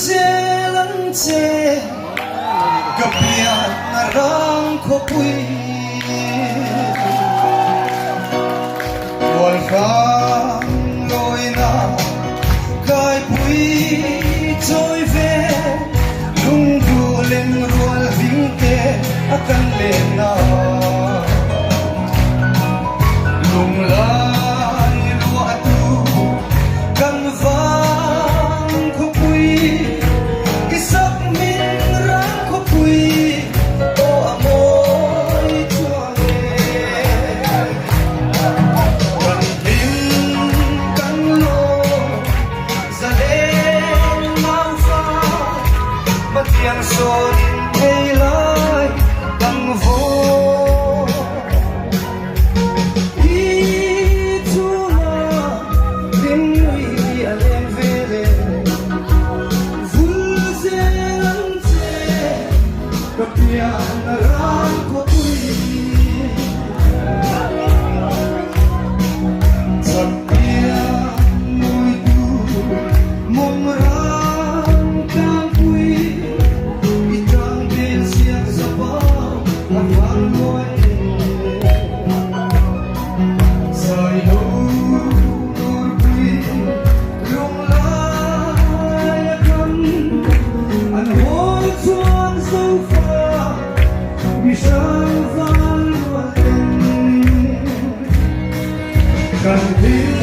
zel ang che ka pian a rang khawpui. Mualhrang lawina kaipui chawi ve lungduh lengrual hmingte a kan lenna. Lunglai luahtu kan vang khawpui, i sak min rang khawpui aw a mawi chuang e. Kan hlim kan lawm zalen maufa, Pathian sawnin thei lai kan vaw. I chhunga ringnui hi a leng vel e, vul zel ang che ka pian a rang khawpui. Chak pian mawitu mawng rang tlangpui, i tang vel siak zapa a vang luai e. Sailo Nurpui lunglai a kam, an hawl chuan zofa mi hrang val rual en. Kan hlim.